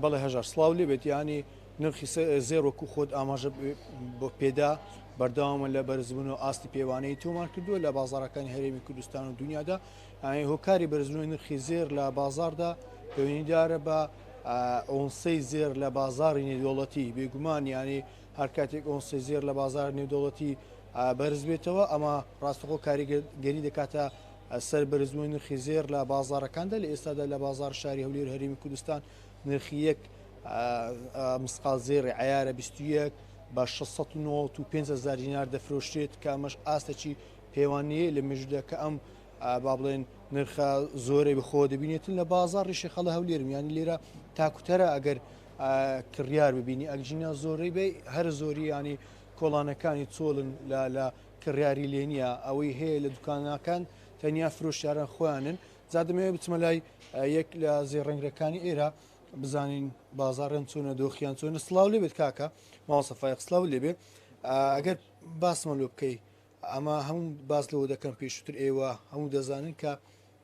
بەڵێ هەژار سڵاو لێبێت یانی نرخی زێڕ وەکو خۆت ئاماژە بۆ پێدا بەردەوامە لە بەرزبوون و ئاستی پێوانەی تۆمار کردووە لە بازارەکانی هەرێمی کوردستان و دنیادا هۆکاری بەرزبوونەوەی نرخی زێر لە بازاردا پەیوەندیدارە بە ئۆنسەی زێر لە بازاری نێودەوڵەتی بێگومان یانی هەر کاتێک ئۆنسەی زێر لە بازار نێودەوڵەتی بەرز بێتەوە ئەمە ڕاستەخۆ کاریگەری دەکاتە سەر بەرزبوونی نرخی زێر لە بازارەکاندا لە ئێستادا لە بازار شاری هەولێر هەرێمی کوردستان نرخی یەک مسقال زێڕی عیارە 21 بە 695 هزار دینار دەفرۆشرێت کە ئەمەش ئاستێکی پێوانەیە لە مێژوودا کە ئەم با بڵێن نرخە زۆرەی بەخۆوە دەبینێتن لە بازاڕی شێخەڵە هەولێرم یانی لێرە تاکوتەرە ئەگەر کڕیار ببینی ئەگژینا زۆرەی بێ هەر زۆری ینی کۆڵانەکانی چۆڵن لە لە کڕیاری لێ نییە ئەوەی هەیە لە دوکانەکان تەنیا فرۆشیاران خۆیانن جا دەمەوێت بچمە لای یەک لە زێڕەنگرەکانی ئێرە بزانین بازاڕێن چۆنە دۆخیان چۆنە سڵاو لێبێت کاکە مامۆستا فایق سڵاو لێبێ ئەگەر باسمان لۆ بکەی ئەمە هەموو باس لەوە دەکەن پێشووتر ئێوە هەموو دەزانن کە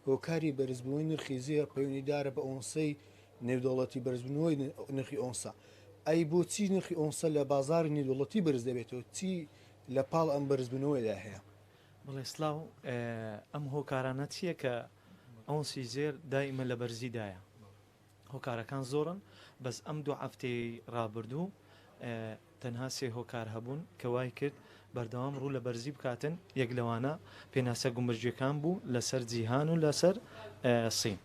هۆکاری بەرزبوونەوەی نرخی زێڕ پەیوەندیدارە بە ئۆنسەی نێودەوڵەتی بەرزبوونەوەی نرخی ئۆنسە ئەی بۆچی نرخی ئۆنسە لە بازاری نێودەوڵەتی بەرز دەبێتەوە چی لە پاڵ ئەم بەرزبوونەوەیدا هەیە؟ بەڵێ سلاو ئەم هۆکارانە چییە کە ئۆنسی زێر دائیمە لە بەرزیدایە هۆکارەکان زۆرن بەس ئەم دوو هەفتەی ڕابردوو تەنها سێ هۆکار هەبوون کە وای کرد بەردەوام ڕوو لە بەرزی بکاتن، یەک لەوانە پێناسە گومرگیەکان بوو لەسەر جیهان و لەسەر سین.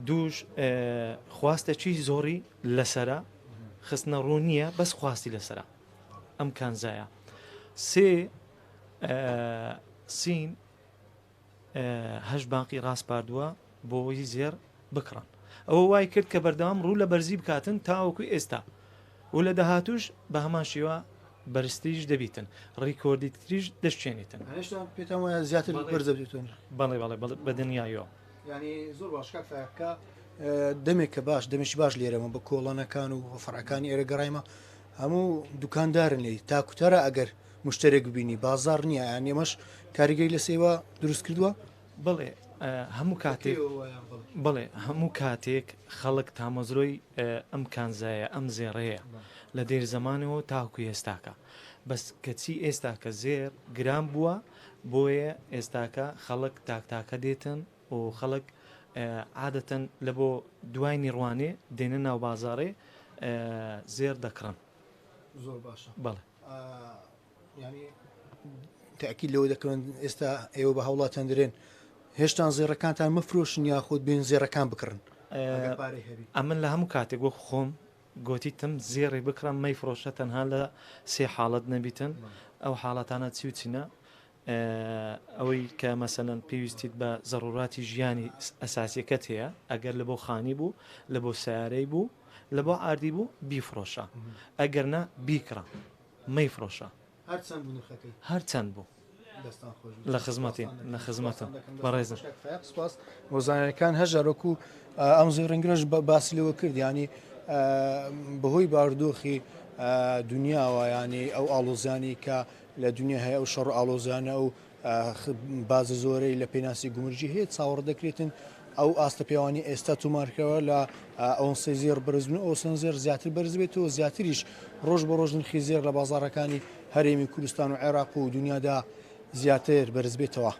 دووش خواستەکی زۆری لەسەرە خستنە ڕوو نییە بەس خواستی لەسەرە ئەم کانزایە. سێ سین هەشت بانقی ڕاسپاردووە بۆ ئەوەی زێڕ بکڕن. ئەوە وای کرد کە بەردەوام ڕوو لە بەرزی بکاتن تاوەکو ئێستا و لە داهاتووش بە هەمان شێوە بەرزتریش دەبیتن، ڕیکۆردیتریش دەشکێنیتن. هێشتا پێتان وایە زیاتر بەرز دەبێتەوە؟ بەڵێ بەڵێ بەڵێ بە دنیایەوە. یانی زۆر باش کاک فایەق کە دەمێکە باش دەمێکی باش لێرەمە بە کۆڵانەکان و فەرعەکانی ئێرە گەڕایمە هەموو دوکاندارن لێی تاکوتەرە ئەگەر مشتەرێک ببینی بازاڕ نییە یان ئێمەش کاریگەری لەسەر ئێوە دروست کردووە؟ بەڵێ هەموو کاتێک بەڵێ هەموو کاتێک خەڵک تامەزرۆی ئەم کانزایە ئەم زێڕەیە لە دێر زەمانەوە تاکو ئێستاکە بەس کەچی ئێستاکە زێر گران بووە بۆیە ئێستاکە خەڵک تاک تاکە دێتن و خەڵک عادەتەن لە بۆ دوای نیڕوانێ دێنە ناو بازاڕێ زێر دەکڕن. زۆر باشە بەڵێ. یانی تاکید لەوە دەکەن ئێستا ئێوە بە هاوڵاتیان درێن هێشتان زێڕەکانتان مەفرۆشن یاخود بێن زێڕەکان بکڕن ئەمن لە هەموو کاتێک وەک خۆم گۆتیتم زێڕی بکڕم مەیفرۆشە تەنها لە سێ حاڵەت نەبیتن ئەو حاڵەتانە چی و چینە ئەوەی کە مەسەلەن پێویستیت بە زەڕوراتی ژیانی ئەساسیەکەت هەیە ئەگەر لە بۆ خانی بوو لە بۆ سیارەی بوو لە بۆ ئاردی بوو بیفرۆشە ئەگەر نا بیکڕە مەیفرۆشە هەرچەند بوو نرخەکەی هەرچەند بوو دەستان خۆش لە خزمەتین لە خزمەتم بەڕێزم سپاس بۆ زانیاریەکان هەژار وەکو ئەم زێڕنگرەش باسی لەوە کرد ینی بەهۆی بارودۆخی دنیاوە ینی ئەو ئاڵۆزیانی کە لە دنیا هەیە ئەو شەڕ ئاڵۆزیانە ئەو بازە زۆرەی لە پێناسی گومرگی هەیە چاوەڕ دەکرێتن ئەو ئاستە پێوانی ئێستا تۆمارکراوە لە ئۆنسەی زێڕ بەرزبوون ئۆسەن زێڕ زیاتر بەرز بێتەوە زیاتریش ڕۆژ بە ڕۆژ نرخی زێڕ لە بازاڕەکانی هەرێمی کوردستان و عێراق و دنیادا زیاتر بەرز بێتەوە.